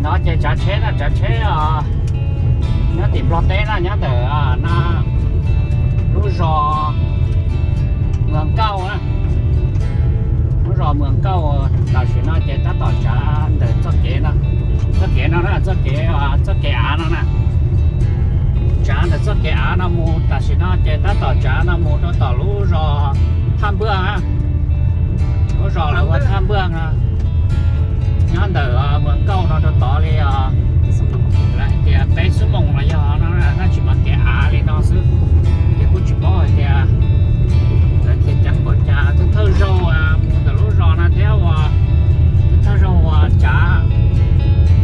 No ces tsav tsheb na, tsav tsheb nyob tim Nplog teb na, nyob ntawm no lub zos Muas Nkauj na, lub zos Muas Nkauj. Tam sim no ces tab tom tsav ntawm txoj kev no, txoj kev no na, txoj kev, txoj kev av no na. Tsav ntawm txoj kev av no mus, tam sim no ces tab tom tsav no mus rau tom lub zos Thaj Npuaj, lub zos lawv ua Thaj Npuaj no, nyob ntawm Muas Nkauj no rau tod li lawv hais tias peb xuab moos los yog no, tab sis mas kev av li no xwb. Ces kuj tsis paub hais tias lawv khiav ceev npaum cas. Thawj thawj zaug mus ntawm lub zos no thiab uas thawj zaug uas tsav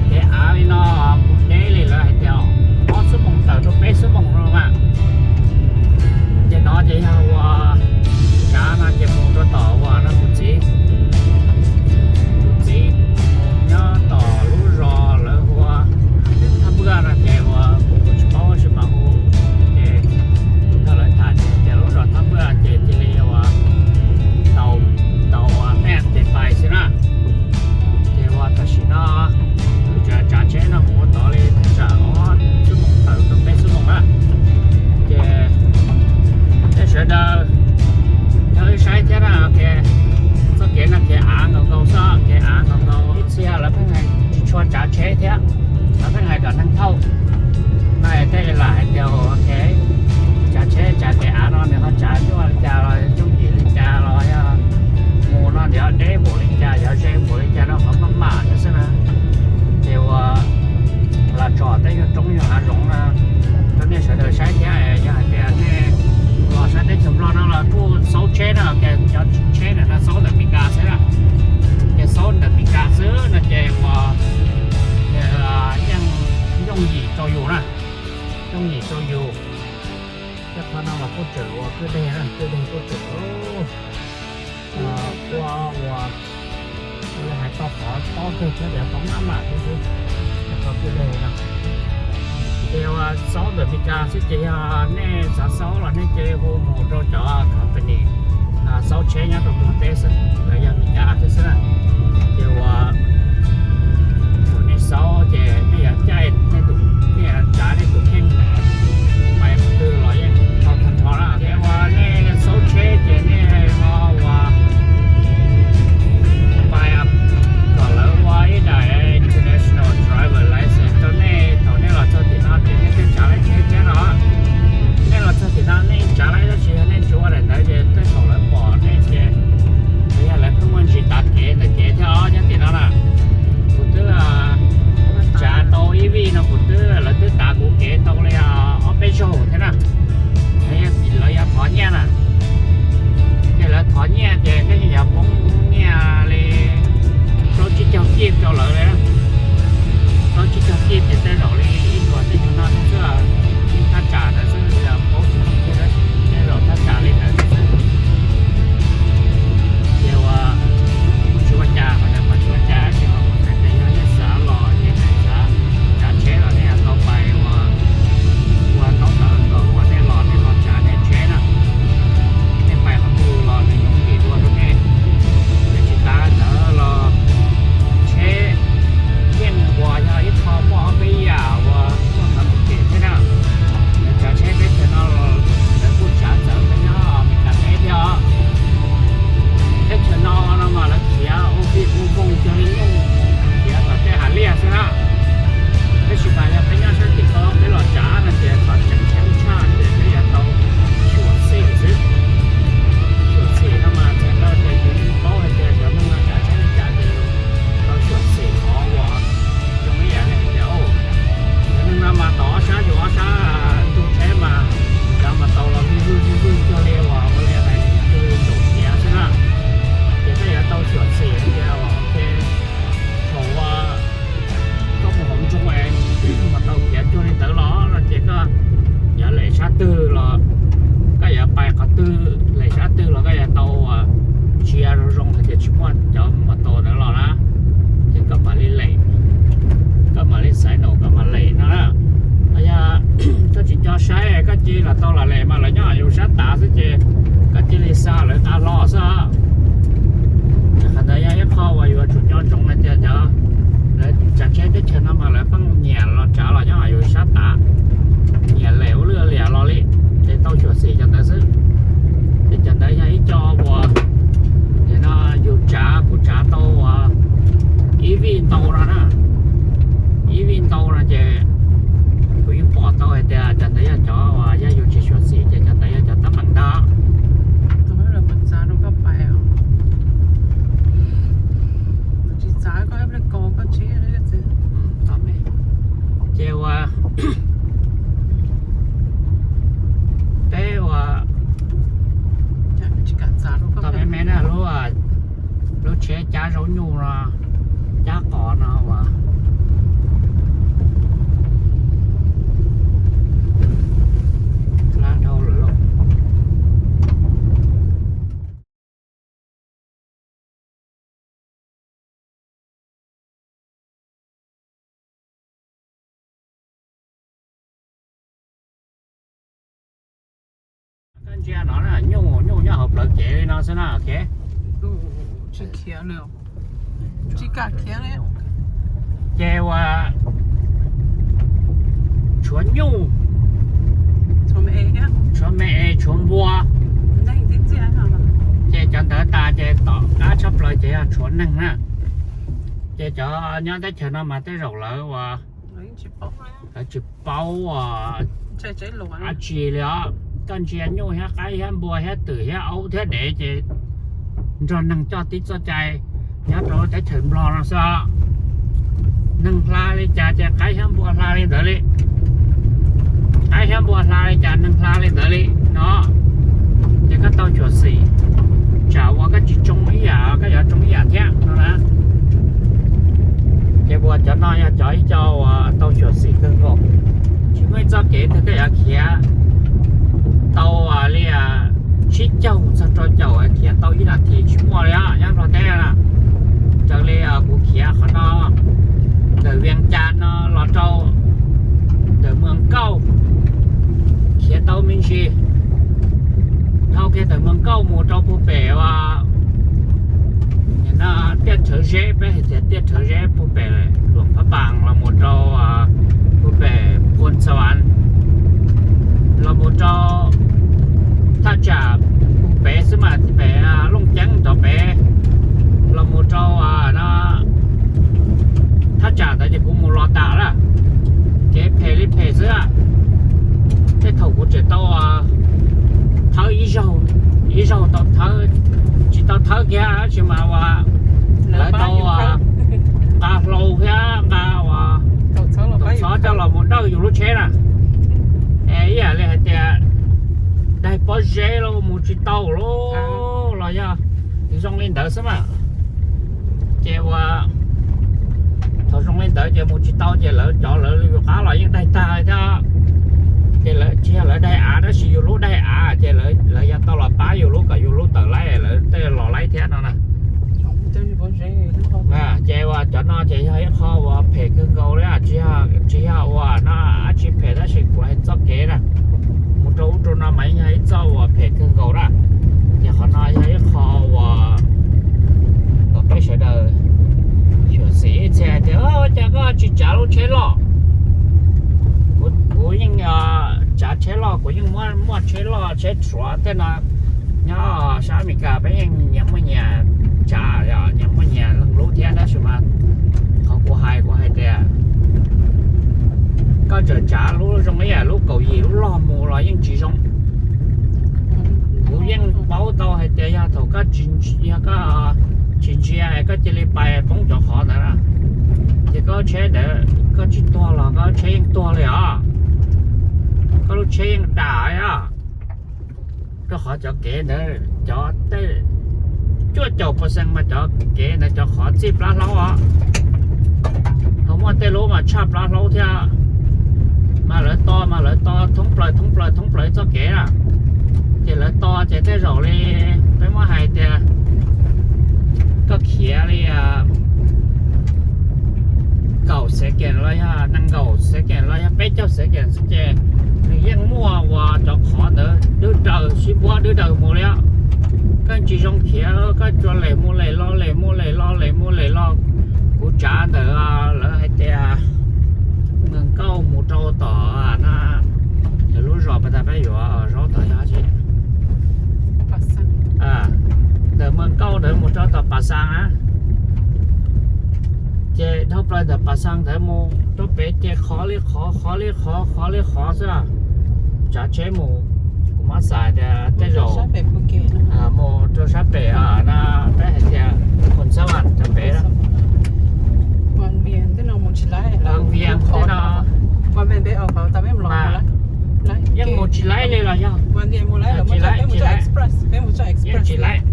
kev av li no mus deb li lawv hais tias ob xuab moos tawm rau peb xuab moos no mas. Ces no ces yog uas tsav no ces mus rau tom uas no tus txiv, tus txiv mus nyob tom lub zos lawv hu ua Thaj Npuaj no ces uas kuv kuj tsis paub tab sis mas hu ces kuv nrog lawv tham ces lub zos Thaj Npuaj ces cia li uas tau, tau uas nej ces pais xwb na. Ces uas tam sim no wb tsav tsheb no mus ua tod li thaj tsam ob xuab moos tawm rau peb xuab moos na. Ces nej sawv daws nrog wb saib thiab na, txoj kev no kev av nkaus nkaus xwb, kev av nkaus nkaus. Ib txhia lawv pheej hais tsis tshua tsav tsheb thiab, lawv pheej hais kom neeg thauj. No tej lam hais tias tsav tsheb tsav kev av no nws ho tsav nyuaj li cas los yooj yim li cas los yog mus no nws ho deb npaum li cas, yog ze npaum li cas no qhov maj mam thiab xwb na. Ces uas los tsom tej yog roob yog hav zoov no rau nej sawv daws saib thiab. Yog hais tias nej los saib teb chaws Nplog no los kuj xaub tsheb no, cov tsheb ntawm no xaub ntawm Meskas xwb na. Ces xaub ntawm Meskas xwb no ces uas yeej yooj yim rau yus na, yooj yim rau yus. Tej qhov no los kuj tseem ua kwj deg na, kwj deg kuj tseem ua, ua li hais tau qhov tob kawg thiab, tau maj mam thiab xwb. Tej qhov kwj deg no ces uas xaub ntawm Meskas xwb ces yog nej xav xaub los nej cia li hu mus rau cov company xaub tsheb nyob rau Nplog teb xwb, lawv yog Meskas thiab xwb na. Ces uas thaum nej xaub ces nej yuav caij nej tus, nej yuav tsav nej tus kheej pais qhov twg los yeej tau tag nrho na. Ces uas nej xaub tsheb ces nej ho uas pais kom lawv ua ib daim international driver license rau nej. Thaum nej los txog tim no ces nej twb tsav laib tsheb thiab no, nej los txog tim no nej tsav laib tab sis yog nej tsis ua daim ntawd ces tej zaum lawv pom nej ces yog lawv pheej muaj ntsis tav kev ntawm kev thiab os nyob tim no na. Kuv twb tsav tau ib vij no kuv twb, lawv twb tav kuv kev tau li ob peb zaug thiab na. Lawv yuav thov nyiaj na, ces lawv thov nyiaj ces koj yeej yuav poob nyiaj li plaub tsib caug kib rau lawv li. Plaub tsib caug kib ces tej zaum li ib ntus tej nyuag no xwb, thaj tsam ntawd xwb, yog plaub tsib caug kib tab sis tej zaum thaj tsam li ntawd xwb. Ces uas kuv tsis ua cas, qhov ntawd kuv tsis ua cas tab sis mas kuv hais tias yog nej xav los ces nej xav tsav tsheb los nej tau pais ua, ua taub ntawv kom uas nej los nej los tsav nej tsheb na. Nej pais qhov twg los nws yooj yim dua rau nej. Thiab tsis tas ntawd los tsheb yeej uas yog ib qho muaj ob peb yam uas muaj qhov tus cem thiab na. Lawv tsav tsheb teb chaws no los lawv kuj tsav txawv peb nyob Amelikas teb thiab os. Teb chaws no no mas lawv khiav ua vij ua voog cog li nyuj, khiav tom tej hav liaj xwb na. Tab sis mas yog peb nyob sab tim ko peb los tsav no ces qhov tseem ceeb tshaj ces peb yuav tau xyuam xim xwb. Xyuam xim no mas txhais tau tias yus yeej paub hais tias cov neeg no tsav tsheb li cas ces yus tau xyuam xim qhov uas zoo ib yam li hais tias, cov neeg no mas tom ob sab yus ob sab ntug tsheb mas cov mas tau los vij vwj vij vwj cuag li uas ua li hais ntug tsaum siav xwb na. Ces koj yuav tau xyuam xim hais tias ok, thaum uas koj mus hauv nroog es mas tau khiav cuag li ntawd los no ces koj yuav lem sab twg los, koj yuav pais qhov twg lem sab twg los koj yuav tau ntsia zoo zoo hais tias tsis muaj cov mas tau ntawd los na, ces koj mam li lem, koj mam li xaiv num koj mam lem no na. Yog koj tsis nco saib koj cia li los tau los lem mas lawv nyob yus sab tav xwb ces koj cia li xa lawv nqa hlo xwb. Qhov ntawd yog ib qho uas yuav tsum nco ntsoov hais tias cov lawv tsav Tsheb teb chaws no mas lawv pheej nyiam los tsav los nyob yus sab tav, nyiam lem ua lwj liam los li, ces tau xyuam xim cov ntawd xwb. Ces cov ntawd yog ib co uas, no yus tsav kuv tsav tau uas ib vij ntau no na, ib vij ntau no ces kuv yeej pom tau hais tias cov ntawd yog cov uas yog yus tsis xyuam xim ces cov ntawd yog cov teeb meem ntag. Ces uas peb uas tau me me na, lub tsheb cab zaub nyuj no, cab qos no uas lab dhau lawm lauj. Koj ntsia no na, nyuj nyuj nyob hauv plawv kev li no xwb na. Ces uas tshuav nyuj, tshuav me es, tshuav npua, ces cov ntawd tas ces tom qab tshaj plaws ces yog tshuav neeg na. Ces cov nyob teb chaws no mas tej zaum lawv uas lawv tsis paub dab tsi li os. Koj ntsia nyuj thiab qaib thiab npua thiab twm thiab aub thiab dev ces nrog neeg coj tib txoj cai nyob rau teb chaws Nplog no xwb. Neeg hla li cas ces qaib thiab npua hla li ntawd li. Qaib thiab npua hla li cas neeg hla li ntawd li no. Ces koj tau xyuam xim, tsam uas koj tsis tsoo ib yam koj yuav tsoo ib yam thiab no na. Ces uas cov no yog cov ib co uas tau xyuam xim kawg nkaus. Tsis muaj ib txoj kev twg koj yuav khiav tau li tsib caug txog rau caum khiav tau ib nas this tsis muaj li os nyob Nplog teb na. Raws li kuv khiav qhov no ntawm Vias Cas no los rau ntawm Muas Nkauj, khiav tau me ntsis dhau kiag ntawm Muas Nkauj mus rau puag pem uas tiaj Rhawv Zeb, peb hais tias tiaj Rhawv Zeb puag pem Luam Phab Npas los mus rau puag pem Phuas Xas Vas, los mus rau thaj tsam puag pem xwb mas pem Looj Ceeb rov pem los mus rau no thaj tsam ntawd ces kuv mus los tas lawm. Kev phem li phem xwb. Tej thaum kuv tseem tau thawb ib zaug, ib zaug tau thawb, tsis tau thawb kiag tab sis mas uas lawv tau nqa hlau thiab nqa uas kaum txhob coj los mus dawj yus lub tsheb na. Es ib yam li hais tias daig pob zeb los mus tsis tau lauj, los yog zoo li ntawd xwb mas. Ces uas thaum zoo li ntawd ces mus tsis tau ces lawv cov lawv yus qab los yeej daig tag thiab. Ces lawv tsis yog lawv daig av tab sis yus lub daig av ces lawv yog tau los pab yus lub kom yus lub tawm laib lawv tej los laib thiab no na. Ces uas cov no ces yog ib qho uas phem kawg nkaus li, tsis yog uas no dab tsi phem tab sis kuv hais txoj kev na mus rau ub rau no mas yog ib txoj uas phem kawg nkaus na. Ces qhov no yog ib qho uas kom peb sawv daws xyuam xim ib txhia hais tias cas koj tsis tsav lub tsheb loj. Kuv yeej tsav tsheb loj, kuv yeej muaj tsheb loj tsheb Suav tej no. Nyob sab Amelikas peb yeej nyias muaj nyias tsav, nyias muaj nyias leej lub thiab tab sis mas qhov kuv hais kuv hais tias koj tseem tsav lub zoo ib yam lub kaum yim lub log mus los yeej tsis zoo. Kuv yeej paub tau hais tias yog thaum koj tsis, yog koj tsis ntsia koj cia li pais poob cov qhov ntawd na, ces koj lub tsheb ntawd koj tsis tuag los koj lub tsheb yeej tuag li os. Koj lub tsheb yeej dam os. Rau qhov cov kev ntawd cov tej cuaj caum percent mas cov kev ntawd cov qhov txij plab hlaub os. Thaum muaj tej lub mas tshaj plab hlaub thiab, mas lawv to mas lawv to thoob plaws thoob plaws thoob plaws ib txoj kev na. Ces lawv to ces tej zaum li peb muab hais tias koj khiav li kaum second los yog nees nkaum second los yog peb caug second xwb ces nws yeej muaj uas cov qhov ntawd dwb daws sib npuab dwb daws mus li os. Koj tsis zoo khiav, koj tsuas lem mus lem los lem mus lem los lem mus lem los. Kuv Tsav ntawm lawv hais tias Mws Kauj mus rau tom no, lawv lub zos pas tas peb yuav zaub tod yog tsis, ntawm Mws Kauj ntawd mus rau tom Pas Xaas na. Ces dhau plaws ntawm Pas Xaas ntawd mus rau pem ces qhov li qhov, qhov li qhov, qhov li qhov xwb. Tsav tsheb mus, kuv muab xav tias tej zaum mus rau sab pem no, peb hais tias Khuam Xab Vam rau pem, Vaj Vias tej no, yeej mus tsis laib li los yog, tsis laib, yeej tsis laib,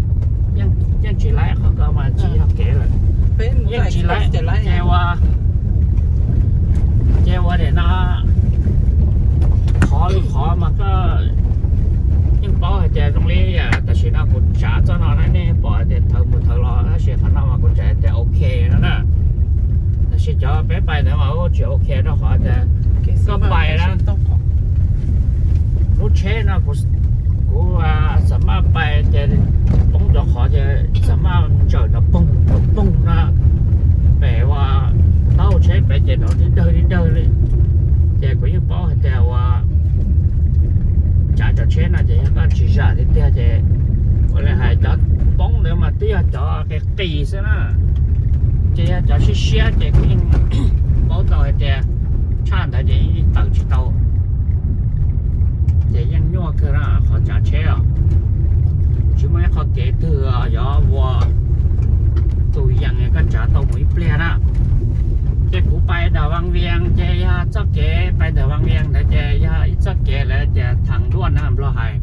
yeej tsis laib, qhov ko mas tsis yog kev lawm, yeej tsis laib. Ces ua, ces ua li no, qhov li qhov mas koj yeej paub hais tias zoo li tam sim no kuv tsav txoj no na, nej pom hais tias thaum mus thaum los, tab sis qhov no mas kuv tseem tias ok no na. Tab sis cov peb pais ntawd mas tsis ok rau qhov tias koj pais na, lub tsheb no kuv, kuv xam maj pais ces poob cov qhov ces xam maj ntsawm nrov poog nrov poog na, pem ua taub hau tsheb pem ces nrov tib dawg tib dawg li. Ces kuv yeej paub hais tias ua tsav cov tsheb no ces yog koj tsis zam tiag tiag ces ua li hais cov poob ntawd mas twb yog cov qis qis xwb na, ces yog cov siab siab ces kuv yeej paub tau hais tias tshaj ntawd ces yeej tawm tsis tau. Ces yeej nyuaj kawg na qhov tsav tsheb os. Tsis muaj ib qho kev twg yog ua tus yees koj tsav tau mus ib pliag na. Ces kuv pais ntawm Vaj Vias ces yog txoj kev pais ntawm Vaj Vias ntawd ces yog ib txoj kev lawv tias thas duaj na Nplog hais,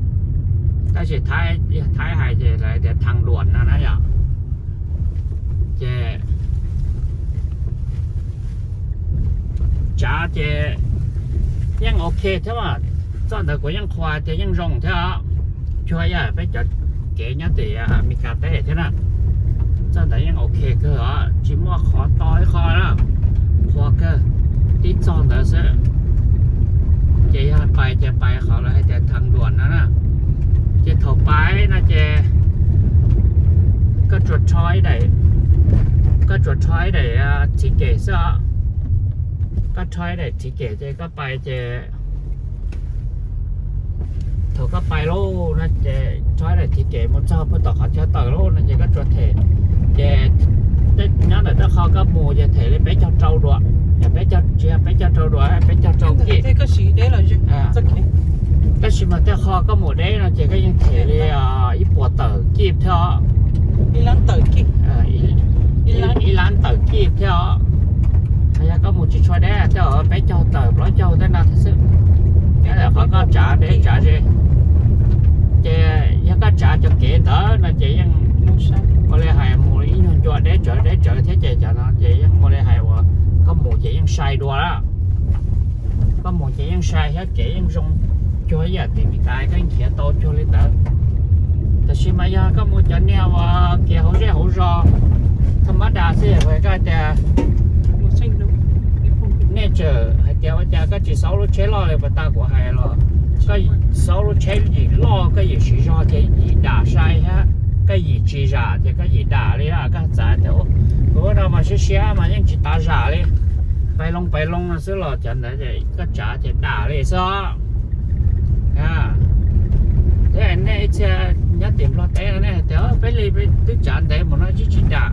tab sis Thaib hais ces lawv tias thas duaj no na yom. Ces tsav ces yeej ok thiab mas, txoj ntawd kuv yeej qhuas tias yeej zoo thiab os. Cuag ib yam peb cov kev nyob tim Amelikas teb thiab na, txoj ntawd yeej ok kawg os, tsis muaj qhov to ib qho na, qhuas kawg, tib txoj ntawd xwb. Ces yog pais ces pais qhov lawv hais tias thas duaj no na. Ces thaum pais no ces koj tsuas rho ib daim, koj tsuas rho ib daim ticket xwb os. Koj rho ib daim ticket ces koj pais ces thaum koj pais lauj no ces rho ib daim ticket mus txog puag tom qhov chaw tawm lauj no ces koj tsuas them, ces nyob ntawm tej qho koj mus ces them li peb caug rau duas, yog peb caug, tsis yog peb caug rau duas, peb caug rau kij. Tab sis mas tej qho koj mus deb no ces koj yeej them li ib puas tawm kij thiab os. Ib lab tawm kij thiab os. Yog koj mus tsis tshua deb tej peb caug tawm plaub caug tej no thiab xwb. Nyob ntawm qhov koj tsav deb tsav ze. Ces yog koj tsav cov kev ntawd no ces yeej ua li hais mus ib nyuag ncua deb tsawv deb tsawv thiab ces cov no ces yeej ua li hais uas koj mus ces yeej sai dua lawm. Koj mus ces yeej sai thiab kev yeej zoo cuag ib yam tim Meskas koj yeej khiav tau cuag li ntawd. Tab sis mas yog koj mus cov niag uas kev hauv zej hauv zos thaj mab das xwb, koj tias nej tseem hais tias ua cas koj tsis xauv lub tsheb loj li puas tas kuv hais los, koj xauv lub tsheb yim loj koj yim siv zog ces yim dam sai thiab, koj yim tsis zam ces koj yim dam li. Koj txav tias kuv no mas siab siab mas yeej tsis tas zam li, pais loo pais loo no xwb los cov ntawd koj tsav ces dam li xwb. Thiab nej ib txhia nyob tim Nplog teb no nej hais tias peb li peb twb tsav ntev mus no tsis tsis dam.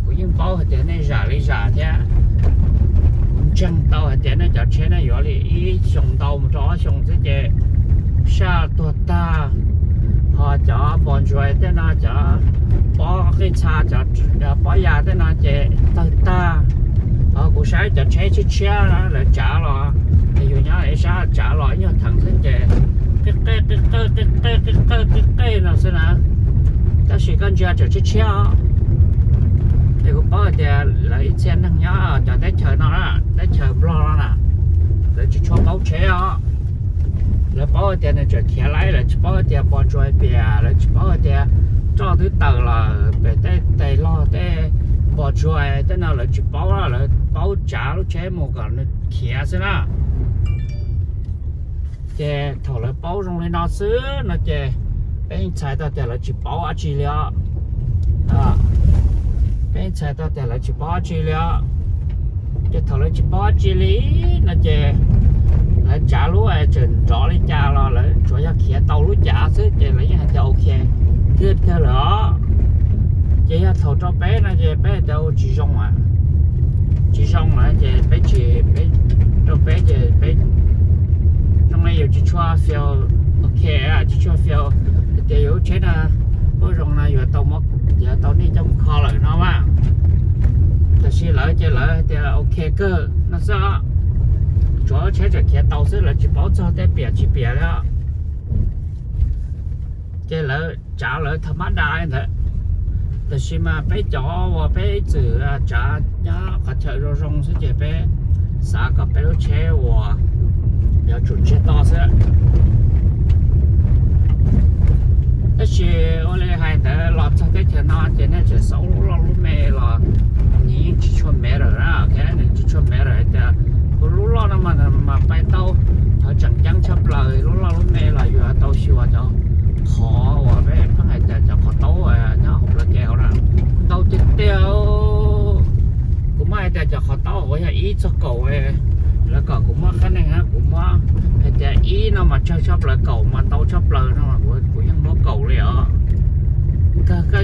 Kuv yeej paub hais tias nej zam li zam thiab. Kuv ntseeg tau hais tias nej cov tsheb no yuav li ib xyoos ntau mus rau ob xyoos xwb ces saj tuag tag. Ho cov npos ntsuas tej no, cov pob qij txha, cov pob ya tej no ces tawg tag. Ho kuv saib cov tsheb tshiab tshiab lawv tsav los, yus nyob ib sab tsav los ib nyuag theev xwb ces qij qej qij qej qij qej qij qej qij qej no xwb na. Tab sis koj ntsia tseem tshiab tshiab os. Ces kuv paub hais tias lawv ib txhia neeg nyob cov teb chaws no na, teb chaws Nplog no na, lawv tsis tshua paub tsheb os. Lawv paub hais tias nws tseem khiav laib, lawv tsis paub hais tias npos ntsuas piam, lawv tsis paub hais tias roj twb tawm lawm pem tej tes log tej npos ntsuas tej no lawv tsis paub, lawv paub tsav lub tsheb mus kom nws khiav xwb na. Ces thaum lawv paub zoo li no xwb no ces peb yeej txhais tau tias lawv tsis paub dab tsi li os. Peb txhais tau tias lawv tsis paub dab tsi li os. Ces thaum lawv tsis paub dab tsi li no ces lawv tsav lub tseem nrov li cas los lawv tsuas yog khiav tau lub cav xwb ces lawv yeej hais tias ok, good kawg lawm os. Ces yog thaum rau peb no ces peb hais tias tsis zoo, tsis zoo lawm ces peb tsis, rau peb ces peb zoo li yus tsis tshua feel ok, tsis tshua feel hais tias yus lub tsheb no, ua zoo no yuav tau, yuav tau nej coj mus kho lawm no mas. Tab sis lawv ces lawv hais tias ok kawg no xwb, tsuas tsheb tseem khiav tau xwb, lawv tsis paub txog tej piam tsis piam li os. Ces lawv tsav lawv tham mab da li ntawd, tab sis mas peb cov uas peb txwm tsav nyob qhov chaw zoo zoo xwb ces peb xav kom peb lub tsheb uas yuav tsum ntsiag to xwb. Tab sis ua li hais ntawd los txog teb chaws no ces nej tseem xauj lub loj lub me los nws yeej tsis tshua matter na, nws tsis tshua matter hais tias kuv lub loj no mas pais tau, qhov tseem ceeb tshaj plaws lub loj lub me los yuav tau xyuas cov qhov uas peb pheej hais tias cov qhov taub nyob hauv plawv kev hauv na, ntau tiag tiag. Kuv muab hais tias cov qhov taub hauv yog ib txog kaum, lawv kom kuv muab qhab nees na, kuv muab hais tias ib no mas tsawg tshaj plaws, kaum mas ntau tshaj plaws no, kuv yeej muab kaum li os. Kawg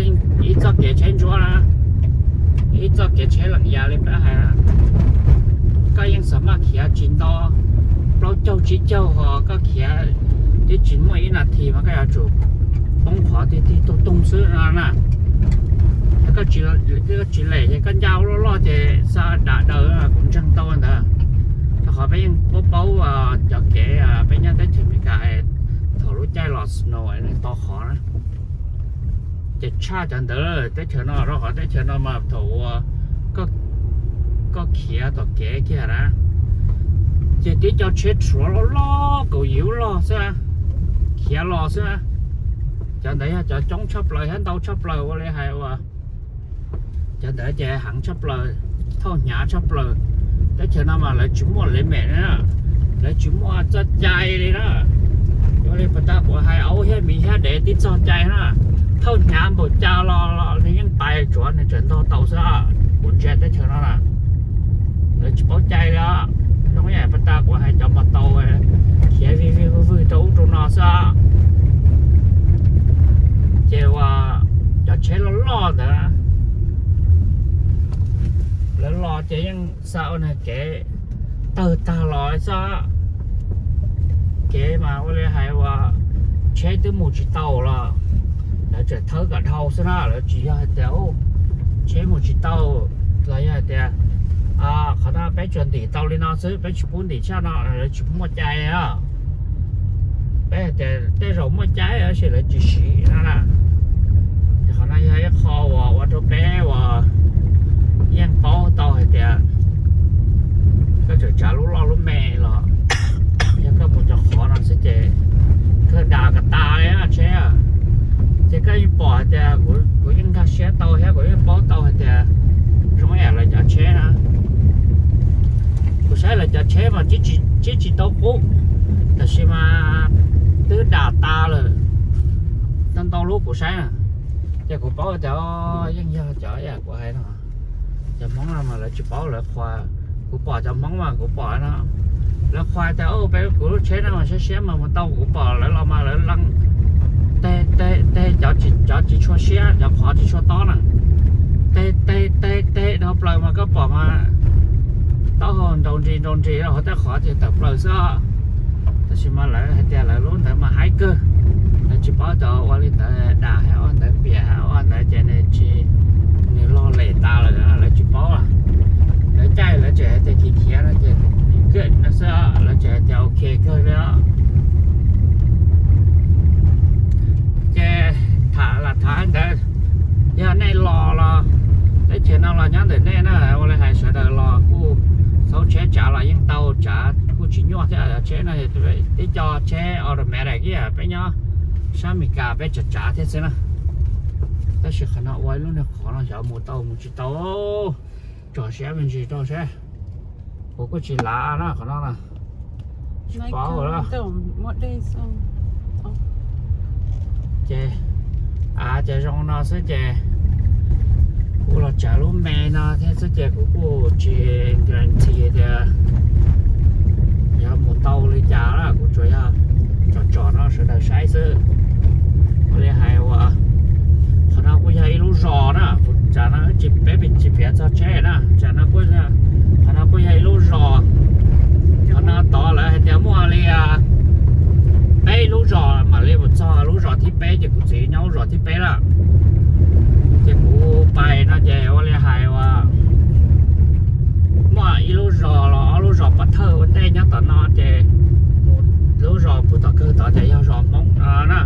ib txoj kev tsheb ntsuab na, ib txoj kev tsheb lees yas li peb hais, koj yeej xav maj khiav tsis nto plaub caug tsib caug ho koj khiav twb tsis muaj ib nas this mas koj yuav tsum poob qhov tig tig toog toog xwb no na. Koj tsis lem ces koj ncaj ua luaj loj ces xa dam daws kuv ntseeg tau ntawd. Rau qhov peb yeej paub paub cov kev peb nyob teb chaws Amelikas thaum lub caij los snow nws to qhov na. Ces tshaj cov ntawd, teb chaws no rau qhov teb chaws no mas thaum uas koj khiav tom kev kiag na, ces tib co tsheb rhuav loj loj kaum yim lub log xwb, khiav los xwb. Cov ntawd yog cov coob tshaj plaws thiab ntau tshaj plaws ua li hais uas cov ntawd ces heev tshaj plaws, thauj hnyav tshaj plaws. Teb chaws no mas lawv tsis muaj limit na, lawv tsis muaj txoj cai li na. Ua li pas tas kuv hais aub thiab miv thiab dev tib txoj cai na, thauj hnyav npaum cas los nws yeej pais tsuav nws tseem ntog tau xwb. Kuv ntsia teb chaws no na, lawv tsis paub cai li os. Zoo ib yam pas tas kuv hais cov mas tau khiav vij vij vwj vwj rau ub rau no xwb. Ces uas cov tsheb loj loj ntawd lawv los ces yeej xa ua nws kev tawg tag los xwb. Kev mas ua li hais uas tsheb twb mus tsis tau los lawv tseem thawb kom dhau xwb na, lawv tsis yog hais tias tsheb mus tsis tau los yog hais tias qhov no peb tsuas ntim tau li no xwb, peb tsis pub ntim tshaj no, lawv tsis muaj cai os. Peb hais tias tej zaum muaj cai tab sis lawv tsis siv no na. Ces qhov no yog ib qho uas ua rau peb uas yeej paub tau hais tias koj tseem tsav lub loj lub me los yog koj mus cov qhov no xwb ces kawg das kom tas li tsheb. Ces koj yeej pom hais tias kuv yeej nkag siab tau thiab kuv yeej paub tau hais tias zoo ib yam lawv cov tsheb na. Kuv saib lawv cov tsheb mas tsib tsis tau qub, tab sis mas twb das tas lawm, ntau ntau lub kuv saib na. Ces kuv paub tias yeej yog cov ib yam kuv hais no, cov Hmoob no mas lawv tsis paub lawv qhuas. Kuv pom cov Hmoob mas kuv pom no, lawv qhuas tias peb kuv lub tsheb no mas siab siab mas mus tau, kuv pom lawv los mas lawv leej teg teg teg cov tsis tshua siab, cov qhov tsis tshua tob na, teg teg teg teg dhau plaws mas koj pom mas taub hau nraus nris nraus nris rau hauv tej qhov ces tawm plaws xwb. Tab sis mas lawv hais tias lawv lub ntawd mas haib kawg, lawv tsis paub cov ua li ntawd das thiab ua ntawd piam ua ntawd ces nws tsis, nws log lem tas lawm lawv tsis paub. Lawv caij lawv tseem hais tias khiav khiav no ces good no xwb, lawv tseem hais tias ok kawg li os. Ces tham lam tham ntawd, yog nej los los teb chaws no los nyob ntawm nej na, ua li hais sawv daws los kuj txhob tsheb tsav los yeej tau, tsav kuj tsis nyuaj thiab. Tsheb no tib co tsheb automatic ib yam peb nyob sab Amelikas peb tsav tsav thiab xwb na. Tab sis qhov no ua ib lub niag qhov no xyov mus tau mus tsis tau, tso siab me ntsis rau seb. Kuv kuj tsis lav na qhov no na, tsis paub lawm. Ces, a, ces zoo no xwb ces kuv Kuv los tsav lub me no thiab xwb ces kuv kuj tsis guarantee tias yog mus tau li cas na, kuv tsuas yog tsom tsom no sawv daws saib xwb. Ua li hais uas qhov no kuj yog ib lub zos na, kuv tsav no tsis, peb tsis piav txog tsheb na, tsav no kuj, qhov no kuj yog ib lub zos. Qhov no tod lawv hais tias muaj li peb lub zos mam li mus txog lub zos thib peb ces kuv txiv nyob lub zos thib peb lawm. Ces kuv pais no ces ua li hais uas muaj ib lub zos los ob lub zos pov thawj ua ntej nyob tom no ces mus lub zos puag tom kawg tod ces yog zos Hmoob no na.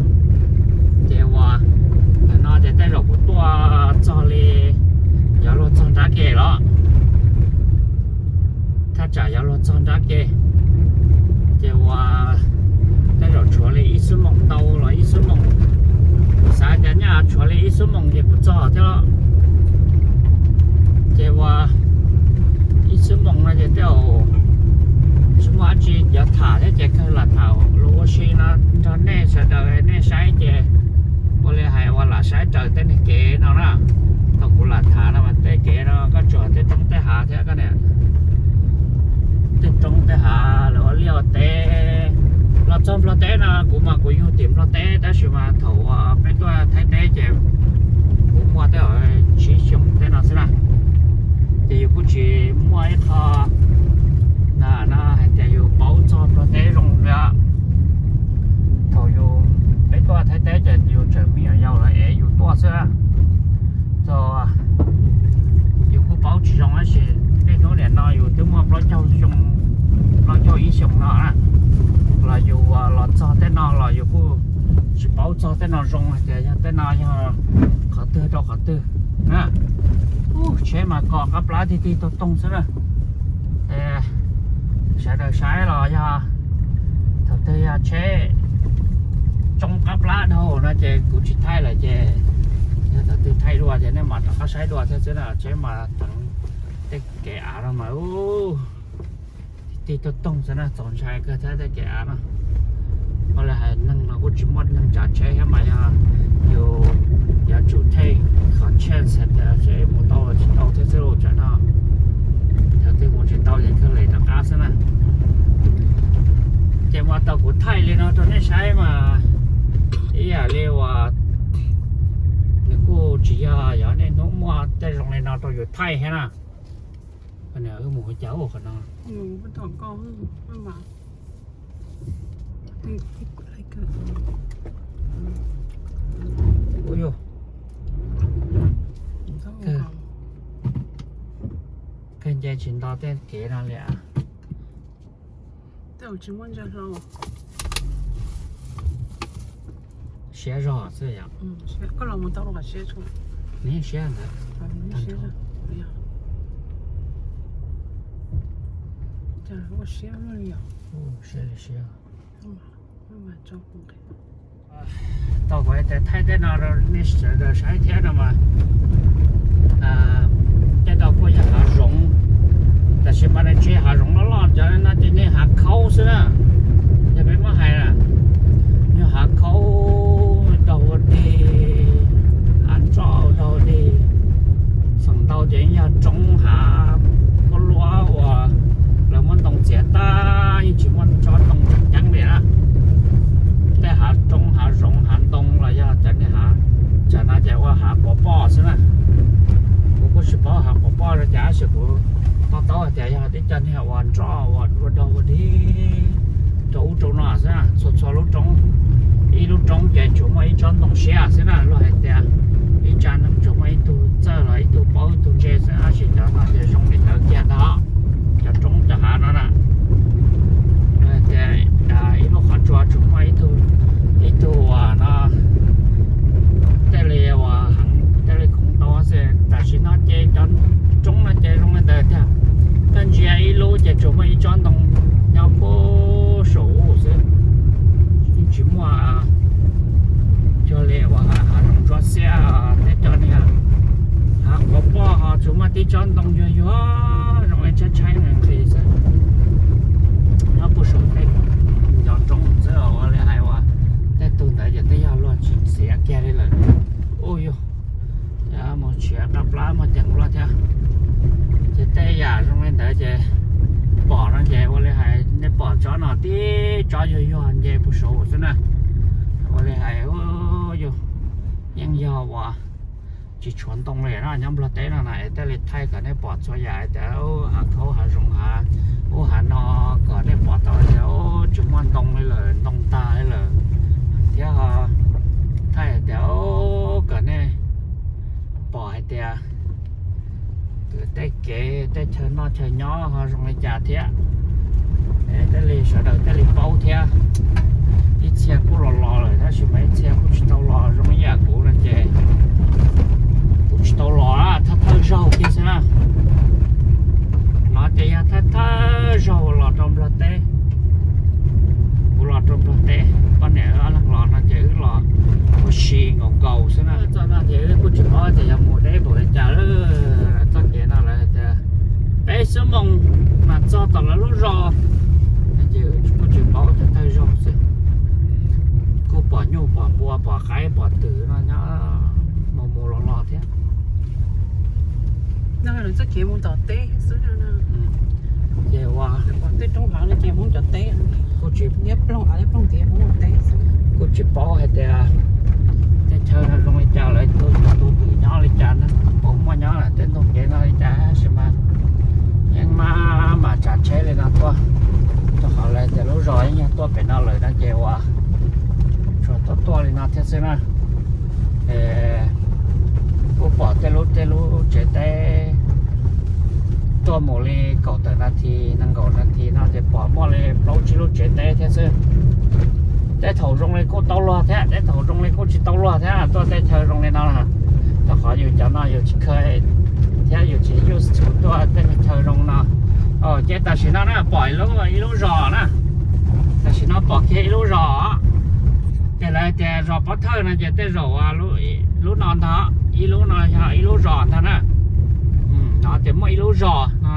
Ces uas ntawm no ces tej zaum kuv tuaj txog li, yuav luag txog nrab ke los, thaj tsam yuav luag txog nrab ke. Ces uas tej zaum tshuav li ib xuab moos ntau los ib xuab moos, kuv xav tias nyaj tshuav li ib xuab moos ces kuv txog thiab. Ces uas ib xuab moos no ces tej zaum tsis muaj dab tsi yuav tham thiab ces kawg lam tham lus ua si no nrog nej sawv daws nej saib ces ua li hais uas lam saib raws tej niag kev no na. Thaum kuv lam tham no mas tej kev no koj tsuas tej roob tej hav thiab koj niam, tej roob tej hav lawv ua liaj ua teb. Los txog Nplog teb no kuv mas kuv yug tim Nplog teb tab sis mas thaum uas peb tuaj Thaib teb ces kuv muaj tej tsib xyoos tej no xwb na. Ces yus kuj tsis muaj ib qho na no hais tias yus paub txog Nplog teb zoo li. Thaum yus, peb tuaj Thaib teb ces yus tseem me nyuam yaus lawv ev yus tuaj xwb. Txog yus kuj paub tsis zoo tab sis niaj hnub nim no yus twb muaj plaub caug xyoo, plaub caug ib xyoos no na, los yus los txog tej no los yus kuj tsis paub txog tej no zoo hais tias yog tej no yog qhov twg rau qhov twg na. Tsheb mas kom qab plab tig tig toog toog xwb na. Sawv daws saib los yog thaum twg yog tsheb tsoo qab plab dhau no ces kuv tsis thaij lawm ces yog thaum twg thaij dua ces nej mam rov qab saib dua thiab xwb na. Tsheb mas tej kev av no mas tig tig toog toog xwb na, txaus ntshai kawg thiab tej kev av no. Ua li hais neeg no kuj tsis muaj neeg tsav tsheb thiab mas yog yus yuav tsum take qhov chance hais tias seb mus tau los tsis tau thiab xwb los tsam no thaum twg mus tsis tau ces kawg li rov qab xwb na. Ces mas tau kuv thaij li no rau nej saib mas ib yam li uas nws kuj tsis yog yog niaj hnub muaj tej zoo li no rau yus thaij thiab na. Wb mus ua cas ua qhov no? Ua yog kawg nce tsis nto tej kev no li. Siab zog xwb yom. Nws siab ntawd. Siab li siab. Tau kuv hais tias thaij tej no rau nej sawv daws saib thiab no mas tej no kuj yog hav zoov, tab sis mas nws tsis hav zoov loj loj, cov no ces niag hav khaub xwb na. Yog peb muab hais na, yog hav khaub daug ua deg, hav nroj daug ua deg. Feem ntau ces yog roob hav khaub luab uas lawv muab ntoo txiav tag yeej tsis muaj tsob ntoo tseem ceeb li na. Tej hav roob hav zoov hav ntoo los yog cov niag hav, tsam no ces ua hav quav poj xwb na. Kuv kuj tsis paub hav quav poj zoo cas tab sis kuv to taub hais tias yog tib co niag uas nroj uas ua daug ua deg rau ub rau no xwb na. Txhua txhua lub roob, ib lub roob ces tsuas muaj ib tsob ntoo siab xwb na, luag hais tias ib tsa neeg tsuas muaj ib tug txawj los ib tug paub ib tug ntse xwb, tab sis cov no ces zoo li ntawd kiag ntag. Cov roob cov hav no na, luag hais tias ib lub qhov tsua tsuas muaj ib tug, ib tug uas no tej li uas heev, tej li khoov tau xwb. Tam sim no ces cov roob no ces zoo li ntawd tiag, koj ntsia ib lub ces tsuas muaj ib tsob ntoo nyob puag saum xwb, yeej tsis muaj cuag li uas hav zoov tsuab xiab, tej cov niag hav quav poj ho tsuas muaj tib tsob ntoo yuag yuag zoo li tshaib tshaib nqhis xwb. Nyob puag saum tej cov roob xwb, ua li hais uas tej tug ntawd ces twb yog luag tsis txiav kiag li lawm. Ua yog mus tshiav qab plab muaj ceem luaj thiab. Ces tej yam zoo li ntawd ces pom no ces ua li hais nej pom tsob no tib tsob yuag yuag nce puag saud xwb na. Ua li hais yeej yog uas tsis tshuav ntoo li na nyob Nplog teb no na, es thiaj li thaij kom nej pom txhua yam hais tias hav khaub hav zoov hav ub hav no kom nej pom tau tias tsis muaj ntoo li lawm, ntoo tag li lawm. Thiab thaij hais tias kom nej pom hais tias tej kev tej chaw noj chaw nyob ho zoo li cas thiab, thiaj li sawv daws thiaj li paub thiab. Ib txhia kuj los los lawm tab sis mas ib txhia kuj tsis tau los zoo ib yam kuv no ces kuv tsis tau los, thawj thawj zaug kiag xwb na. No ces yog thawj thawj zaug los rau Nplog teb. Kuv los rau Nplog teb, poj niam wb ob leeg los no ces wb los ua si nkaus nkaus xwb na. Txoj no ces wb kuj tsis paub tias yog mus deb npaum li cas lawm. Txoj kev no lawv tias peb xuab moos mas txog tom lawv lub zos, ces kuj tsis paub, thawj thawj zaug xwb. Kuj pom nyuj pom npua pom qaib pom twm no nyob mus mus los los thiab. Txoj kev mus tom teb xwb. Ces ua tej roob hav no ces Hmoob cov teb, kuj tsis, ploog av ploog ntiav Hmoob teb xwb. Kuj tsis paub hais tias tej chaw no zoo li cas, lawv tus twg nyob li cas na, puas muaj nyob lawm tej ntug kev no li cas tab sis mas yeej maj mam tsav tsheb li no tuaj, rau qhov lawv tias lub zos yeej yog tuaj pem no lawm no ces ua tsuas tuaj tuaj li no thiab xwb na. Kuj pom tej lub tej lub tsev teb tuaj mus li kaum tawm nas this nees nkaum nas this no ces pom muaj li plaub tsib lub tsev teb thiab xwb. Tej thaum zoo li kuj tau luag thiab, tej thaum zoo li kuj tsis tau luag thiab, tuaj tej chaw zoo li no na. Rau qhov yus cov no yus tsis kheev thiab yus tsis yuj xu tuaj tej chaw zoo no. Ces tam sim no na pom ib lub zos na, tam sim no pom kiag ib lub zos. Ces lawv tias zos Pob Thawj no ces tej zaum lub no ntag, ib lub no yog ib lub zos ntag na. No ces muaj ib lub zos no,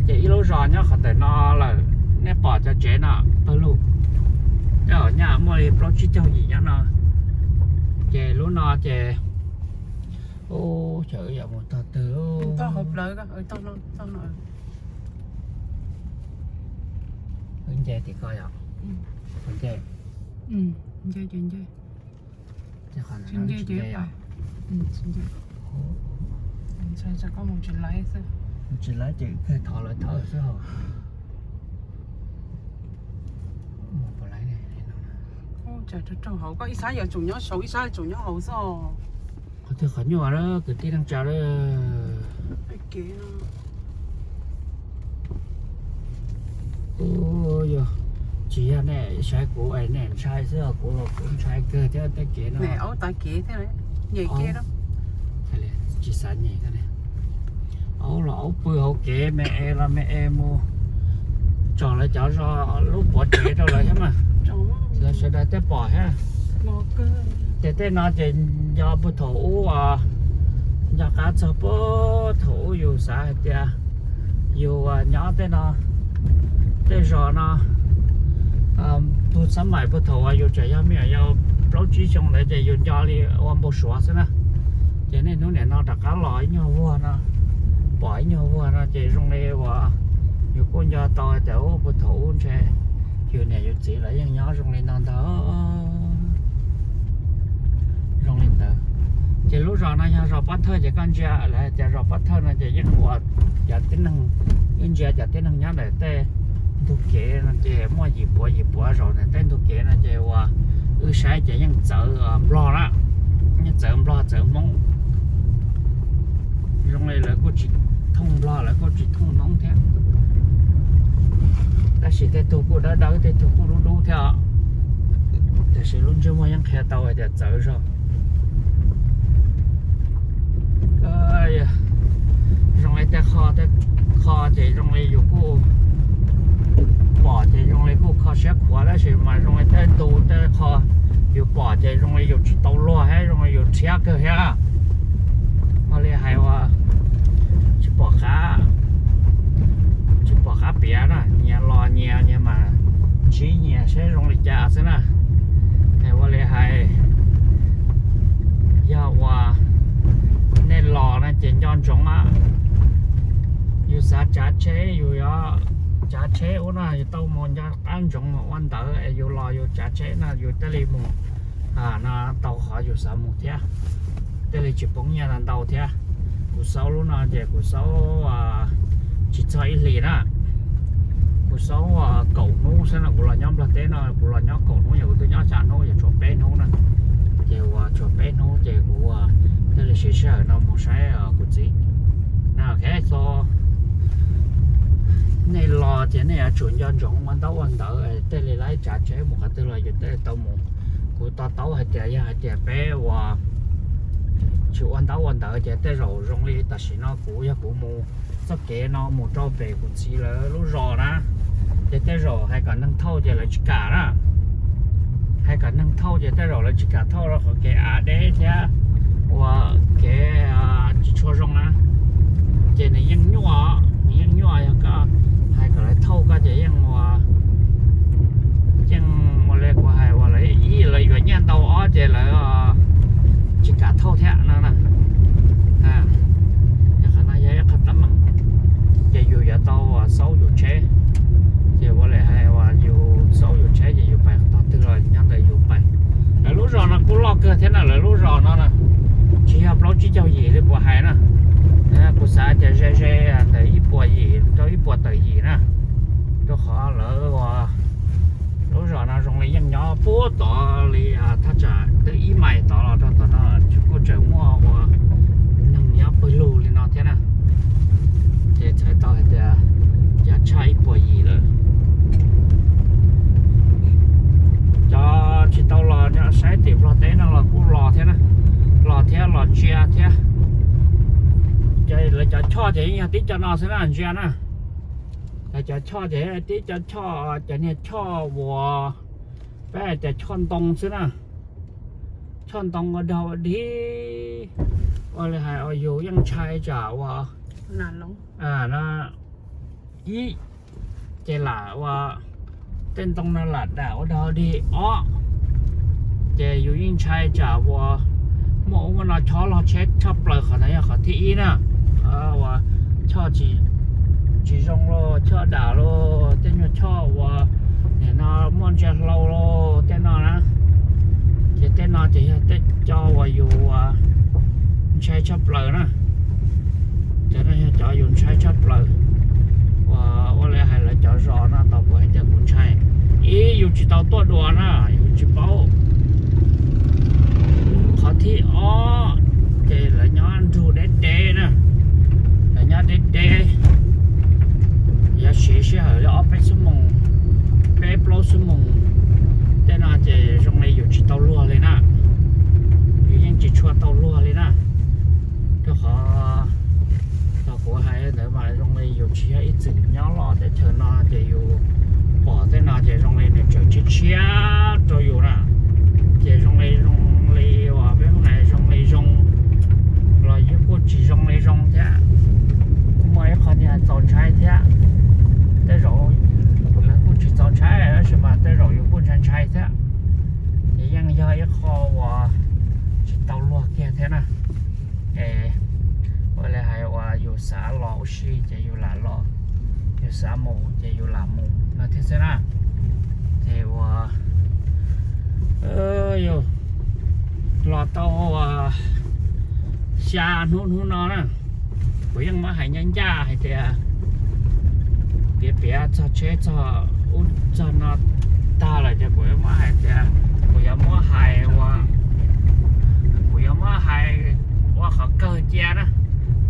ces ib lub zos nyob qhov ntawm no lawm. Nej pom cov tsev no pawg lug, tej zaum nyaj muaj li plaub tsib caug yim nyob no. Ces lub no ces, ub, xyov wb yuav mus tog twg. Wb nce tim ko yog, nce, nce, nce, nce, nce, tsis laiv ces wb kawg thov lawv thawj xwb hos. Ub, cas rau rau hauv, koj ib sab yuav tsum nyob saud ib sab yuav tsum nyob hauv xwb. Qhov twg qhov nyuaj lawm kwv tij neej tsa lawm. Ub, yog tsis yog nej saib kuv es nej ntshai xwb os, kuv los kuv ntshai kawg thiab tej kev no. Tsis xav nyem, aub los aub pw hauv kev, me es los me es mus tsom lawv cov zos lub pov tsev rau lawv thiab mas. Lawv sawv daws tej pom thiab. Ces tej no ces nco puag thaum ub, nco qab txog puag thaum ub yus xav hais tias yus nyob tej no, tej zos no, puag xab maim puag thaum uas yus tseem yog me nyuam yaus plaub tsib xyoo ntawd ces yus nco li ua npau suav xwb na. Ces niaj hnub nim no rov qab los ib nyuag vuag no, pom ib nyuag vuag no ces zoo li uas yus kuj nco tau tias ub, puag thaum ub ntshe yus niam yus txiv lawv yeej nyob zoo li no ntag. Zoo li ntawd. Ces lub zos no yog zos Pob Thawj ces koj ntsia lawv hais tias zos Pob Thawj no ces yeej ua cov tib neeg, yeej ntsia cov tib neeg nyob ntawm tej ntug kev no ces muaj yim puav yim puav zaus ntawm tej ntug kev no ces uas wb saib ces yeej txawv Nplog na, yeej txawv Nplog txawv Hmoob. Zoo li lawv kuj tsis thooj Nplog, lawv kuj tsis thooj Hmoob thiab. Tab sis tej tug kuj dawb dawb, tej tug kuj dub dub thiab os. Tiam sis lub ntsej muag yeej qhia tau hais tias txawv zog. Zoo li tej qho, tej qho ces zoo li yus kuj pom ces zoo li kuj kho siab khuav, tab sis mas zoo li tej ntu tej qho yus pom ces zoo li yus tsis tau luag thiab, zoo li yus rhiab kawg thiab. Ua li hais ua tsis pom qab, tsis pom qab piav na, nyias los nyias, nyias mas ntsib nyias seb zoo li cas xwb na. Es ua li hais yog uas Ntsoov, yus xav tsav tsheb, yus yuav tsav tsheb ub no yus tau mus nco qab ntsoov mus ua ntawv es yus los yus tsav tsheb no yus thiaj li mus no tau qhov yus xav mus thiab, thiaj li tsis poob nyiaj ntau thiab. Kuv xaub lub no ces kuv xaub tsis txog ib hlis na. Kuv xaub kaum hnub xwb no, kuv los nyob Nplog teb no kuv los nyob kaum hnub, yog kuv twb nyob xya hnub, yog tshuav peb hnub na. Ces uas tshuav peb hnub ces kuv thiaj li siv sij hawm no mus saib kuv txiv. Ok, so nej los ces nej yuav tsum nco ntsoov ua ntaub ua ntawv, thiaj li laib tsav tsheb mus qhov twg los yus thiaj li tau mus. Kuv to taub hais tias yog hais tias peb uas tsis ua ntaub ua ntawv ces tej zaum zoo li tam sim no kuv yog kuv mus txoj kev no mus rau pem kuv txiv lawv lub zos na, ces tej zaum hais kom neeg thauj ces lawv tsis kam na. Hais kom neeg thauj ces tej zaum lawv tsis kam thauj rau qhov kev av deb thiab uas kev tsis tshua zoo na. Ces nws yeej nyuaj, nws yeej nyuaj, yog koj hais kom lawv thauj koj ces yeej ua, yeej ua li kuv hais uas lawv ib lawv yuav nyiaj ntau, ob ces lawv tsis kam thauj thiab no na. Qhov no yog ib qho teeb meem, ces yus yuav tau xaub yus tsheb. Ces ua li hais uas yus xaub yus tsheb ces yus pais tog twg los nyob ntawm yus pais. Lawv lub zos no kuj loj kawg thiab na, lawv lub zos no na tsis yog plaub tsib caug yim li kuv hais na. Kuv xav tias ze ze ntawm ib puas yim rau ib puas tawm yim na, rau qhov lawv uas lub zos no zoo li yeej nyob puag tod li thaj tsam twb ib mais tod los rau tom no kuj tseem muaj uas neeg nyob pawg lug li no thiab na. Ces txhais tau hais tias yav tshaj ib puas yim lawm. Cov tsis tau los saib tim Nplog teb no los kuj los thiab na, los thiab los ntsia thiab. Lawv cov choj ces yeej yog tib co no xwb na, ntsia na. Lawv cov choj ces tib co choj, cov niag choj uas peb hais tias choj ntoo xwb na. Choj ntoo ua dog ua dig, ua li hais yus yeej ntshai tsam uas ib ces lam ua tej ntoo no lam dam ua dog dig, ob ces yus yeej ntshai tsam uas muaj ub muaj no chob log tsheb tshaj plaws. Qhov ntawd yog qhov thib ib na. Uas choj tsis zoo los choj dam los tej nyuag choj uas nim no muaj ntsia hlau los tej no na, ces tej no ces yog tej co uas yus ntshai tshaj plaws na. Cov no yog cov yus ntshai tshaj plaws uas ua li hais lawv cov zos no tau kuv hais tias kuv ntshai. Ib, yus tsis tau tuaj dua na, yus tsis paub. Qhov thib ob ces lawv nyob nrug deb deb na, lawv nyob deb deb, yuav siv sij hawm li ob peb xuab moos, peb plaub xuab moos tej no ces zoo li yus tsis tau luag li na, yus yeej tsis tshua tau luag li na. Rau qhov tau kuv hais ntawd mas zoo li yus tsis yog ib txwm nyob loj teb chaws no ces yus pom tej no ces zoo li nws tseem tshiab tshiab rau yus na. Ces zoo li zoo li uas peb hais zoo li zoo los yeej kuj tsis zoo li zoo thiab. Kuj muaj ib qho niag txaus ntshai thiab. Tej zaum lawv kuj tsis txaus ntshai tab sis mas tej zaum yus kuj ntshai ntshai thiab. Ces yeej yog ib qho uas tsis tau luag kiag thiab na. Es ua li hais uas yus xav los ua si ces yus lam los, yus xav mus ces yus lam mus no thiab xwb na. Ces uas yus los tau xya hnub hnub no na, kuv yeej muab hais ncaj ncaj hais tias piav piav txog tsheb txog ub txog no tag lawm ces kuv muab hais tias kuv yuav muab hais ua, kuv yuav muab hais ua qhov kawg cia na.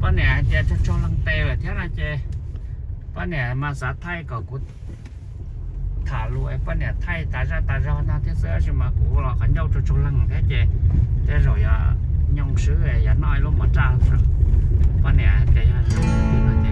Poj niam hais tias tsaug tsaug leej tes lawm thiab no ces poj niam mas xav thaij kom kuv tham lus es poj niam thaij tas zaj tas zog no thiab xwb, tab sis mas kuv los qhov ncauj tsaug tsaug leeg thiab ces tej zaum yuav nyoo swb yuav noj ib lub mov raj. Poj niam hais tias yog